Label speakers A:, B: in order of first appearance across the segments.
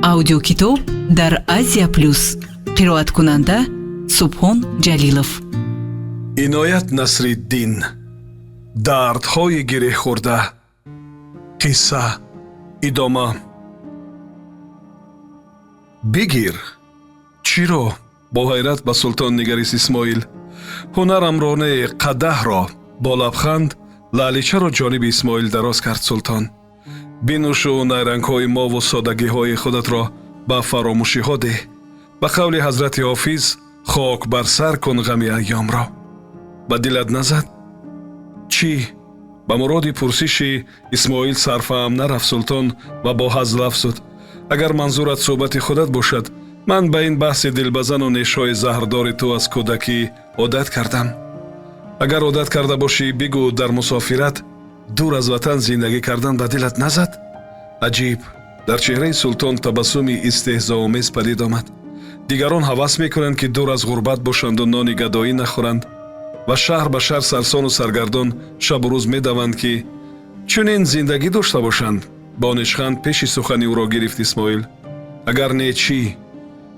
A: Аудиокитоб дар Азия Плюс. Қироаткунанда Субҳон Ҷалилов.
B: Иноят Насриддин. Дардҳои гирехӯрда. Қисса. Идома. Бигир. Чиро? Бо ҳайрат ба Султон нигарист Исмоил. Ҳунарамро не, қадаҳро. Бо лабханд лаъличаро ҷониби Исмоил дароз кард Султон. Бинӯшу найрангҳои мову содагиҳои худатро ба фаромӯшиҳо деҳ. Ба қавли ҳазрати Ҳофиз, хок бар сар кун ғами айёмро. Ба дилат назад? Чӣ? Ба муроди пурсиши Исмоил сарфаҳм нарафт Султон ва бо ҳазл афзуд: агар манзурат суҳбати худат бошад, ман ба ин баҳси дилбазану нешҳои заҳрдори ту аз кӯдакӣ одат кардам. Агар одат карда бошӣ, бигӯ, дар мусофират, дур аз ватан зиндагӣ кардан ба дилат назад? Аҷиб, дар чеҳраи Султон табассуми истеҳзоомез падид омад. Дигарон ҳавас мекунанд, ки дур аз ғурбат бошанду нони гадоӣ нахӯранд ва шаҳр ба шаҳр сарсону саргардон шабу рӯз медаванд, ки чунин зиндагӣ дошта бошанд. Бо нишханд пеши сухани ӯро гирифт Исмоил. Агар не, чӣ?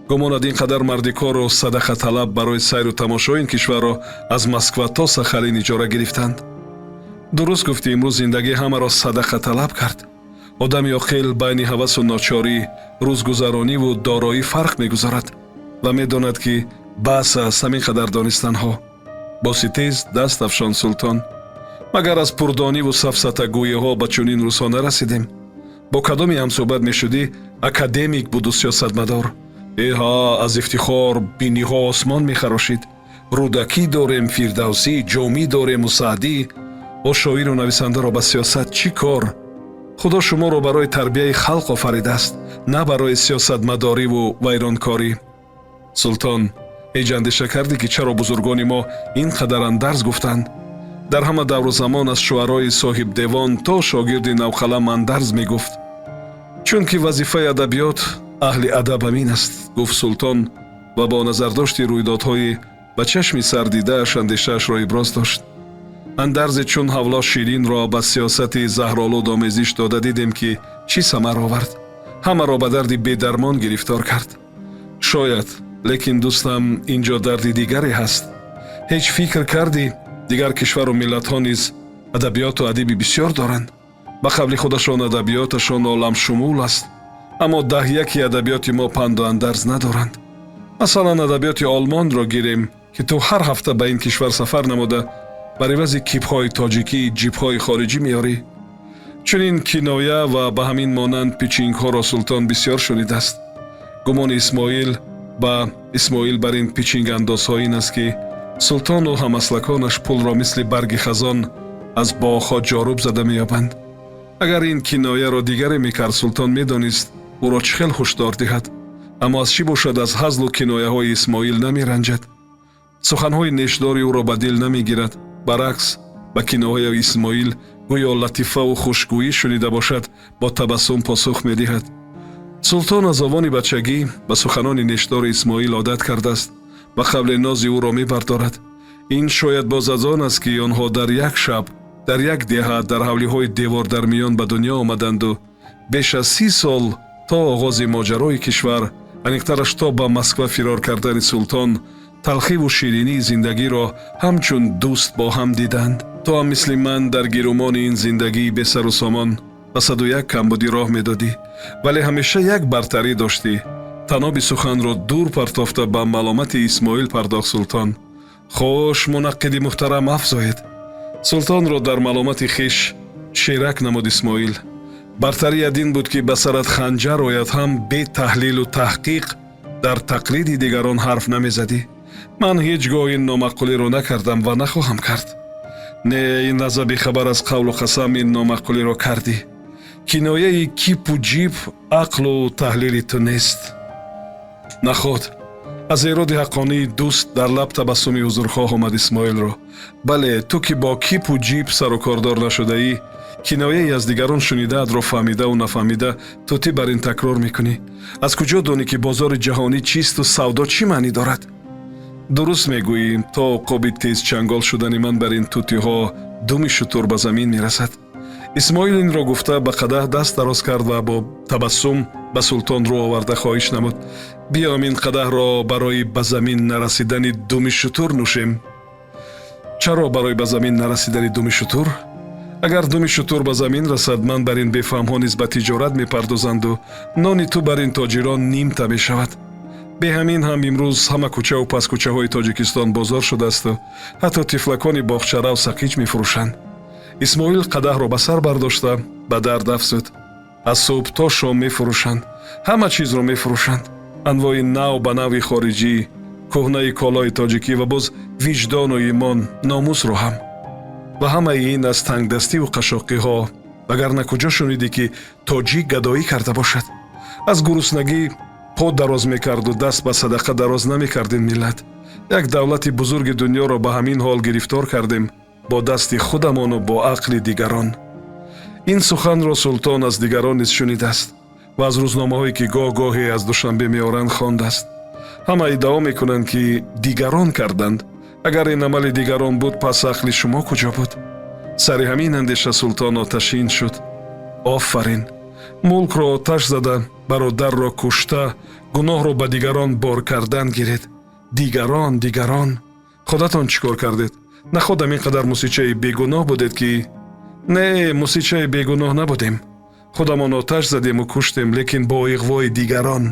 B: Гумонад, ин қадар мардикору садақаталаб барои сайру тамошои ин кишварро аз Москва то Сахалин иҷора гирифтанд? Дуруст гуфтӣ, имрӯз зиндагӣ ҳамаро садақаталаб кард. Одами оқил байни ҳавасу ночорӣ, рӯзгузарониву дороӣ фарқ мегузорад ва медонад, ки бас аст ҳамин қадар донистанҳо. Бо ситез даст афшон Султон. Магар аз пурдониву сафсатагӯиҳо ба чунин рӯзҳо нарасидем? Бо кадоме ҳамсӯҳбат мешудӣ, академик буду сиёсатмадор. Эҳа, аз ифтихор биниҳо осмон мехарошид. Рӯдакӣ дорем, Фирдавсӣ, Ҷомӣ дорему Саъдӣ. О, шоиру нависандаро ба сиёсат чӣ кор? Худо шуморо барои тарбияи халқ офаридааст, на барои сиёсатмадориву вайронкорӣ. Султон, ҳеҷ андеша кардӣ, ки чаро бузургони мо ин қадар андарз гуфтанд? Дар ҳама давру замон, аз шуарои соҳибдевон то шогирди навқалам андарз мегуфт. Чунки вазифаи адабиёт, аҳли адаб ҳамин аст, гуфт Султон ва бо назардошти рӯйдодҳои ба чашми сар дидааш андешаашро иброз дошт. Андарзе чун ҳавло ширинро ба сиёсати заҳролуд омезиш дода дидем, ки чӣ самар овард. Ҳамаро ба дарди бедармон гирифтор кард. Шояд, лекин, дӯстам, ин ҷо дарди дигаре ҳаст. Ҳеҷ фикр кардӣ, дигар кишвару миллатҳо низ адабиёту адиби бисёр доранд? Ба қавли худашон, адабиёташон оламшумул аст, аммо даҳяки адабиёти мо панду андарз надоранд. Масалан, адабиёти Олмонро гирем, ки ту ҳар ҳафта ба ин кишвар сафар намуда, бар ивази кипҳои тоҷикӣ ҷипҳои хориҷӣ меорӣ. Чунин киноя ва ба ҳамин монанд пичингҳоро Султон бисёр шунидааст. Гумони Исмоил ба Исмоил бар ин пичингандозҳо ин аст, ки Султону ҳамаслаконаш пулро мисли барги хазон аз боғҳо ҷоруб зада меёбанд. Агар ин кинояро дигаре мекард, Султон медонист, ӯро чӣ хел ҳушдор диҳад. Аммо аз чӣ бошад, аз ҳазлу кинояҳои Исмоил намеранҷад, суханҳои нешдори ӯро ба дил намегирад. Баръакс, ба кинояи Исмоил гӯё латифаву хушгӯӣ шунида бошад, бо табассум посух медиҳад. Султон аз овони бачагӣ ба суханони нешдори Исмоил одат кардааст, ба қавли нози ӯро мебардорад. Ин шояд боз аз он аст, ки онҳо дар як шаб, дар як деҳа, дар ҳавлиҳои девордармиён ба дунё омаданду беш аз 30 сол, то оғози моҷарои кишвар, аниқтараш то ба Москва фирор кардани Султон, талхиву ширинии зиндагиро ҳамчун дӯст бо ҳам диданд. Ту ҳам мисли ман дар гирумони ин зиндагии бесару сомон ба 101 камбудӣ роҳ медодӣ, вале ҳамеша як бартарӣ доштӣ. Таноби суханро дур партофта, ба маломати Исмоил пардохт Султон. Хуш, мунаққиди муҳтарам, афзоед. Султонро дар маломати хиш шерак намуд Исмоил. Бартарият ин буд, ки ба сарат ханҷар ояд ҳам, бетаҳлилу таҳқиқ дар тақлиди дигарон ҳарф намезадӣ. Ман ҳеҷ гоҳ ин номаъқулиро накардам ва нахоҳам кард. Не, ин лаҳза бехабар аз қавлу қасам ин номаъқулиро кардӣ. Кинояи кипу ҷип ақлу таҳлили ту нест. Наход аз эроди ҳаққонии дӯст дар лаб табассуми узрхоҳ омад Исмоилро. Бале, ту ки бо кипу ҷип сару кордор нашудаӣ, кинояе аз дигарон шунидаатро фаҳмидаву нафаҳмида тутӣ бар ин такрор мекунӣ. Аз куҷо донӣ, ки бозори ҷаҳонӣ чисту савдо чӣ маънӣ дорад? Дуруст мегӯӣ, то уқоби тезчангол шудани ман бар ин тутиҳо думи шутур ба замин мерасад. Исмоил инро гуфта, ба қадаҳ даст дароз кард ва бо табассум Ба султон рӯ оварда хоҳиш намуд: «Биём, ин қадаҳро барои ба замин нарасидани думи шутур нӯшем». «Чаро барои ба замин нарасидани думи шутур?» «Агар думи шутур ба замин расад, ман бар ин бефаҳмҳо низ ба тиҷорат мепардозанду нони ту бар ин тоҷирон нимта мешавад. Бе ҳамин ҳам имрӯз ҳама кӯчаву паскӯчаҳои Тоҷикистон бозор шудаасту ҳатто тифлакони боғчарав сақиҷ мефурӯшанд». Исмоил қадаҳро ба сар бардошта, ба дард афзуд: «Аз субҳ то шом мефурӯшанд, ҳама чизро мефурӯшанд: анвои нав ба нави хориҷӣ, кӯҳнаи колои тоҷикӣ ва боз виҷдону имон, номусро ҳам. Ва ҳамаи ин аз тангдастиву қашоқиҳо, вагарна куҷо шунидӣ, ки тоҷик гадоӣ карда бошад? Аз гуруснагӣ по дароз мекарду даст ба садақа дароз намекард ин миллат. Як давлати бузурги дуньёро ба ҳамин ҳол гирифтор кардем бо дасти худамону бо ақли дигарон». Ин суханро султон аз дигарон низ шунидааст ва аз рӯзномаҳое, ки гоҳ-гоҳе аз Душанбе меоранд, хондааст. Ҳама иддао мекунанд, ки дигарон карданд. Агар ин амали дигарон буд, пас ақли шумо куҷо буд? Сари ҳамин андеша султон оташин шуд: «Офарин! Мулкро оташ зада, бародарро кушта, гуноҳро ба дигарон бор кардан гиред. Дигарон, дигарон. Худатон чӣ кор кардед? Находам ин қадар мусичаи бегуноҳ будед, ки?» «Не, мусичаи бегуноҳ набудем. Худамон оташ задему куштем, лекин бо иғвои дигарон».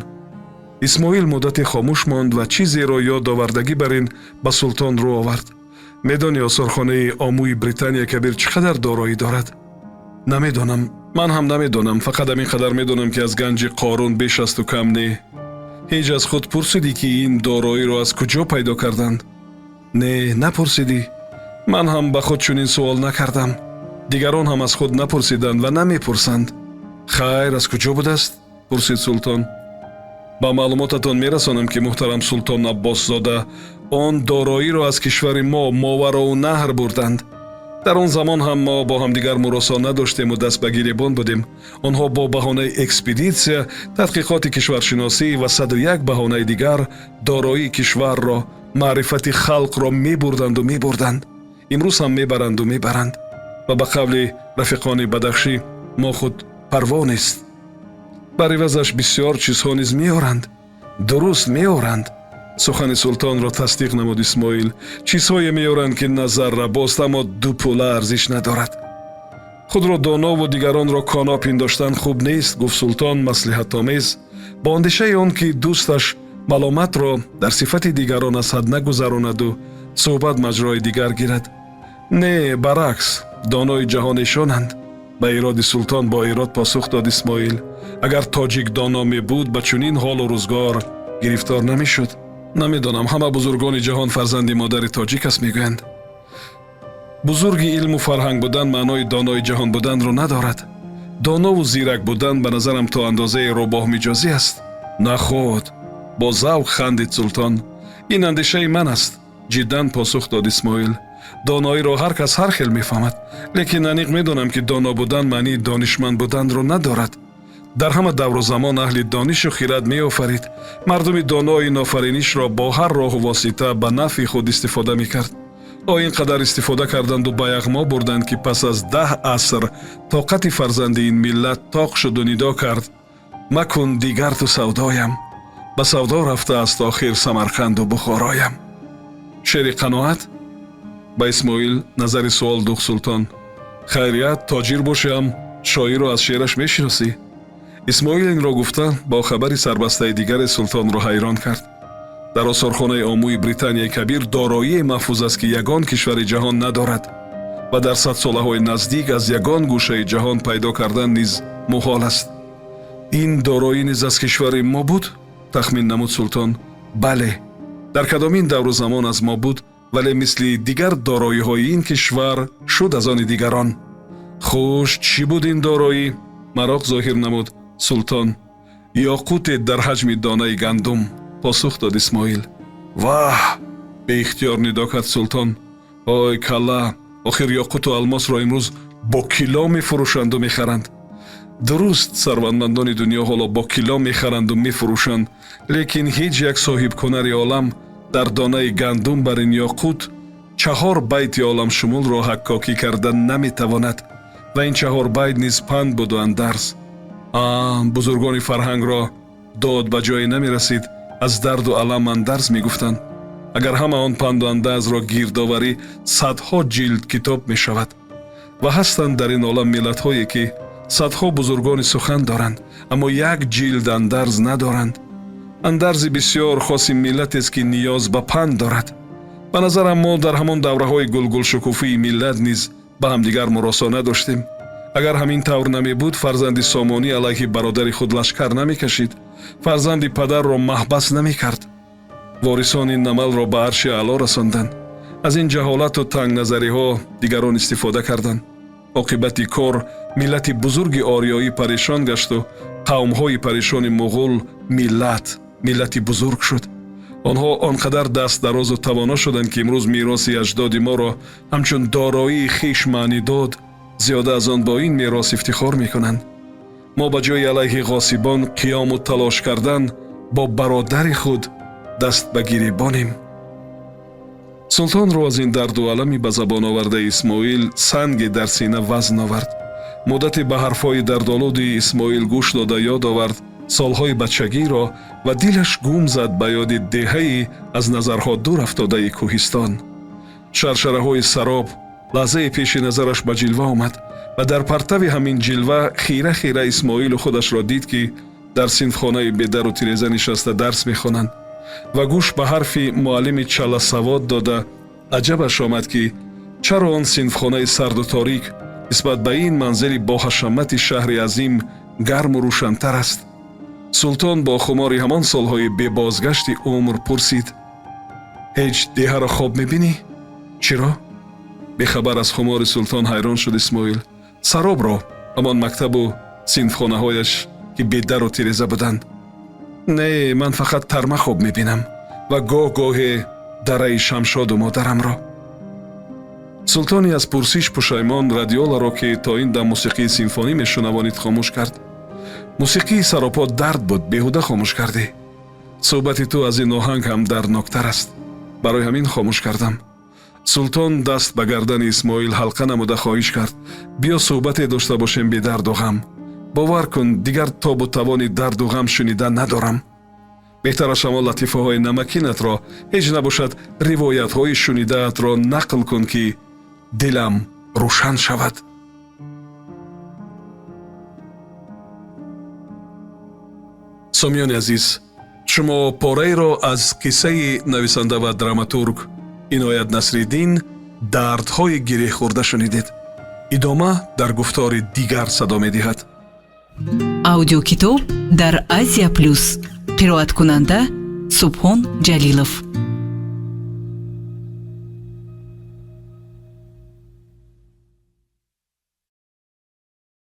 B: Исмоил муддате хомӯш монд ва чизеро ёд овардагӣ бар ин ба султон рӯ овард: «Медонӣ, осорхонаи Омӯи Британия Кабир чӣ қадар дороӣ дорад?» «Намедонам». «Ман ҳам намедонам. Фақат ҳамин қадар медонам, ки аз ганҷи Қорун беш асту кам не. Ҳеҷ аз худ пурсидӣ, ки ин дороиро аз куҷо пайдо карданд?» «Не, напурсидӣ. Ман ҳам ба худ чунин суол накардам. Дигарон ҳам аз худ напурсиданд ва намепурсанд». «Хайр, аз куҷо будааст?» пурсид султон. «Ба маълумотатон мерасонам, ки муҳтарам султон Аббосзода, он дороиро аз кишвари мо, Мовароу Наҳр, бурданд. Дар он замон ҳам мо бо ҳамдигар муросо надоштему даст ба гиребон будем. Онҳо бо баҳонаи экспедитсия, тадқиқоти кишваршиносӣ ва 101 баҳонаи дигар дороии кишварро, маърифати халқро мебурданду мебурданд. Имрӯз ҳам мебаранду мебаранд. Ва ба қавли рафиқони бадахшӣ, мо худ парво нест. Бар ивазаш бисёр чизҳо низ меоранд». «Дуруст, меоранд», сухани султонро тасдиқ намуд Исмоил. «Чизҳое меоранд, ки назаррабост, аммо дупула арзиш надорад». «Худро донову дигаронро коно пиндоштан хуб нест», гуфт султон маслиҳатомез бо андешаи он ки дӯсташ маломатро дар сифати дигарон аз ҳад нагузаронаду суҳбат маҷрои дигар гирад. «Не, баръакс, донои ҷаҳон эшонанд», ба ироди султон бо ирод посух дод Исмоил. «Агар тоҷик доно мебуд, ба чунин ҳолу рӯзгор гирифтор намешуд. Намедонам, ҳама бузургони ҷаҳон фарзанди модари тоҷик аст мегӯянд. Бузурги илму фарҳанг будан маънои донои ҷаҳон буданро надорад. Донову зирак будан ба назарам то андозаи рӯбоҳмиҷозӣ аст». «Наход», бо завқ хандид султон. «Ин андешаи ман аст», ҷиддан посух дод Исмоил. «Доноиро ҳар кас ҳар хел мефаҳмад, лекин аниқ медонам, ки доно будан маънии донишманд буданро надорад. Дар ҳама давру замон аҳли донишу хирад меофарид. Мардуми доно ин офаринишро бо ҳар роҳу восита ба нафъи худ истифода мекард. О ин қадар истифода карданду ба яғмо бурданд, ки пас аз 10 аср тоқати фарзанди ин миллат тоқ шуду нидо кард: макун дигар ту савдоям, ба савдо рафтааст охир Самарқанду Бухороям». «Шеъри қаноат?» ба Исмоил назари суол духт султон. «Хайрият, тоҷир бошиам, шоирро аз шеъраш мешиносӣ». Исмоил инро гуфта, бо хабари сарбастаи дигаре султонро ҳайрон кард: дар осорхонаи Омӯи Британияи Кабир дороие маҳфуз аст, ки ягон кишвари ҷаҳон надорад ва дар садсолаҳои наздик аз ягон гӯшаи ҷаҳон пайдо кардан низ муҳол аст. «Ин дороӣ низ аз кишвари мо буд?» тахмин намуд султон. «Бале, дар кадомин давру замон аз мо буд, вале мисли дигар дороиҳои ин кишвар шуд аз они дигарон». «Хуш, чӣ буд ин дороӣ?» мароқ зоҳир намуд султон. «Ёқуте дар ҳаҷми донаи гандум», посух дод Исмоил. «Ваҳ!» беихтиёр нидо кард султон. «Ой калла, охир ёқуту алмосро имрӯз бо кило мефурӯшанду мехаранд». «Дуруст, сарватмандони дунё ҳоло бо кило мехаранду мефурӯшанд, лекин ҳеҷ як соҳибҳунари олам дар донаи гандум бар ин ёқут чаҳор байти оламшумулро ҳаккокӣ карда наметавонад. Ва ин чаҳор байт низ панд буду андарз». Бузургони фарҳангро дод ба ҷое намерасид, аз дарду алам андарз мегуфтанд. Агар ҳама он панду андарзро гирдоварӣ, садҳо ҷилд китоб мешавад. Ва ҳастанд дар ин олам миллатҳое, ки садҳо бузургони сухан доранд, аммо як ҷилд андарз надоранд. Андарзи бисёр хоси миллатест, ки ниёз ба панд дорад. Ба назарам, мо дар ҳамон давраҳои гулгулшукуфии миллат низ ба ҳамдигар муросо надоштем. Агар ҳамин тавр намебуд, фарзанди Сомонӣ алайҳи бародари худ лашкар намекашид, фарзанди падарро маҳбас намекард. Ворисон ин амалро ба арши аъло расонданд. Аз ин ҷаҳолату тангназариҳо дигарон истифода карданд. Оқибати кор миллати бузурги ориёӣ парешон гашту қавмҳои парешони муғул миллати бузург шуд. Онҳо он қадар дастдарозу тавоно шуданд, ки имрӯз мероси аҷдоди моро ҳамчун дороии хиш маънидод, зиёда аз он бо ин мерос ифтихор мекунанд. Мо ба ҷои алайҳи ғосибон қиёму талош кардан, бо бародари худ даст ба гиребонем. Султонро аз ин дарду алами ба забон овардаи Исмоил санге дар сина вазн овард. Муддате ба ҳарфҳои дардолуди Исмоил гӯш дода, ёд овард солҳои бачагиро ва дилаш гум зад ба ёди деҳаи аз назарҳо дур афтодаи кӯҳистон. Шаршараҳои сароб лаҳзаи пеши назараш ба ҷилва омад ва дар партави ҳамин ҷилва хира хира Исмоилу худашро дид, ки дар синфхонаи бедару тиреза нишаста дарс мехонанд ва гӯш ба ҳарфи муаллими чаласавод дода. Аҷабаш омад, ки чаро он синфхонаи сарду торик нисбат ба ин манзили боҳашамати шаҳри азим гарму рӯшантар аст. Султон бо хумори ҳамон солҳои бебозгашти умр пурсид: «Ҳеҷ деҳаро хоб мебинӣ?» «Чиро?» Бехабар аз хумори султон ҳайрон шуд Исмоил. «Саробро, ҳамон мактабу синфхонаҳояш, ки бедару тиреза буданд». «Не, ман фақат тарма хоб мебинам ва гоҳ гоҳе дараи Шамшоду модарамро». Султони аз пурсиш пушаймон радиоларо, ки то ин дам мусиқии симфонӣ мешунавонид, хомӯш кард. Мусиқии саропо дард буд, беҳуда хомӯш кардӣ. Суҳбати ту аз ин оҳанг ҳам дардноктар аст, барои ҳамин хомӯш кардам. Султон даст ба гардани Исмоил ҳалқа намуда хоҳиш кард: «Биё, суҳбате дошта бошем бедарду ғам. Бовар кун, дигар тобу тавони дарду ғам шунида надорам. Беҳтараш ҳамон латифаҳои намакинатро, ҳеҷ набошад, ривоятҳои шунидаатро нақл кун, ки дилам рӯшан шавад». Сомиёни азиз, шумо пораеро аз қиссаи нависанда ва драматург Иноят Насриддин «Дардҳои гирехӯрда» шунидед. Идома дар гуфтори дигар садо медиҳад.
A: Аудиокитоб дар Азия Плюс. Қироаткунанда Субҳон Ҷалилов.